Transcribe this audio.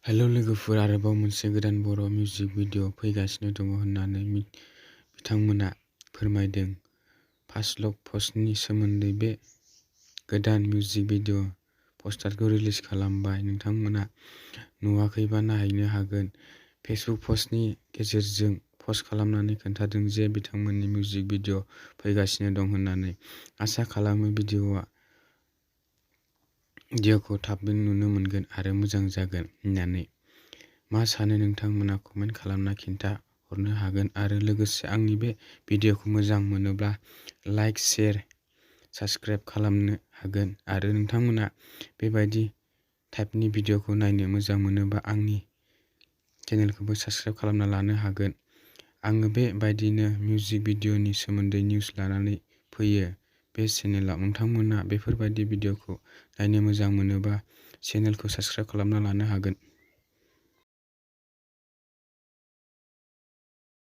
हेल' लोगोफोर, आरोबाव मोनसे गोदान बर' मिउजिक भिडिअ फैगासिनो दङ होननानै बिथांमोना फोरमायदों। फार्स्ट लुक पस्टनि सोमोन्दै बे गोदान मिउजिक भिडिअ पस्टारखौ रिलिज खालामबाय। नोंथांमोना नुवाखैबा नायनो हागोन। फेसबुक पस्टनि गेजेरजों पस्ट खालामनानै खोन्थादों जे बिथांमोननि मिउजिक भिडिअ फैगासिनो दं होननानै। आसा खालामो भिडिअखौ थाबैनो नुनो मोनगोन आरो मोजां जागोन होननानै। मा सानो नोंथांमोना कमेन्ट खालामना खिन्था हरनो हागोन। आरो लोगोसे आंनि बे भिडिअखौ मोजां मोनोब्ला लाइक, शेयार, साबस्क्राइब खालामनो हागोन। आरो नोंथांमोना बेबायदि टाइपनि भिडिअखौ नायनो मोजां मोनोबा आंनि चेनेलखौबो साबस्क्राइब खालामना लानो हागोन। आङो बेबायदिनो मिउजिक भिडिअनि सोमोन्दै निउस लानानै फैयो बे चेनेलाव। नोंथांमोना बेफोरबायदि भिडिअखौ नायनो मोजां मोनोबा चेनेलखौ साबस्क्राइब खालामना लानो हागोन।